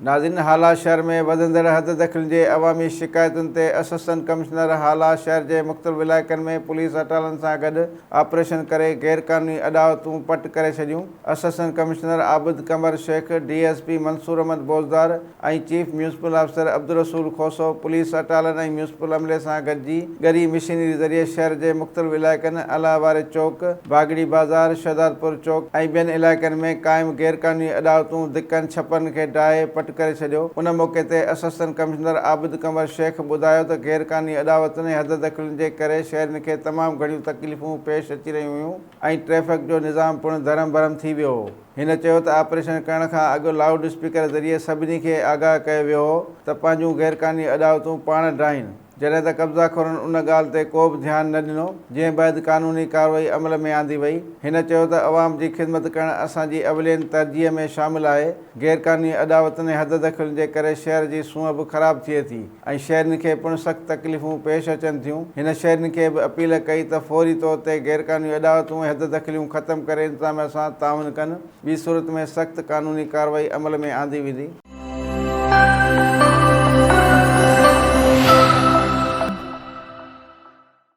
ناظرين هالا شهر ۾ وڌندڙ حد دخلين جي عوامي شڪايتن تي اسسٽنٽ ڪمشنر هالا شهر جي مختلف علائقن ۾ پوليس اٽالن سان گڏ آپريشن ڪري غير قانوني اڏاوتون پٽ ڪري ڇڏيون. Assistant commissioner Abid Qamar Shaikh, D S P Mansoor Ahmed Bozdar ۽ chief municipal officer Abdul Rasool Khoso police اٽالن ۽ municipal عملي سان گڏجي ڳري مشينري ذريعي شهر جي مختلف علائقن الا واري چوڪ، باگڙي بازار، شهدادپور چوڪ ۽ ٻين علائقن ۾ قائم غيرقانوني اڏاوتون دڪن ڇپرن کي ڊاهي پٽ ڪري ڇڏيو. ان موقعي تي اسسٽنٽ ڪمشنر عابد قمر شيخ ٻڌايو ته غيرقانوني اڏاوتن ۽ حددخلين جي ڪري شهرين کي تمام گهڻيون تڪليفون پيش اچي رهيون هيون ۽ ٽريفڪ جو نظام پڻ درهم برهم ٿي ويو هو. هن چيو ته آپريشن ڪرڻ کان اڳ لائوڊ اسپيڪر ذريعي سڀني کي آگاهه ڪيو ويو هو ته پنهنجون غيرقانوني اڏاوتون پاڻ ڊاهين. جڏهن ته قبضا خورن ان ڳالهه تي ڪو به ڌيان نه ڏنو، جنهن بعد قانوني ڪارروائي عمل ۾ آندي وئي. هن چيو ته عوام جي خدمت ڪرڻ اسان جي اولين ترجيح ۾ شامل آهي، غيرقانوني اڏاوتن ۽ حددخلين جي ڪري شهر جي سونهن به خراب ٿئي ٿي ۽ شهرين کي پڻ سخت تڪليفون پيش اچن ٿيون. هن شهرين کي به اپيل ڪئي ته فوري طور تي غيرقانوني اڏاوتون ۽ حددخليون ختم ڪري انتظاميا سان تعاون ڪن، ٻي صورت ۾ سخت قانوني ڪارروائي عمل ۾ آندي ويندي.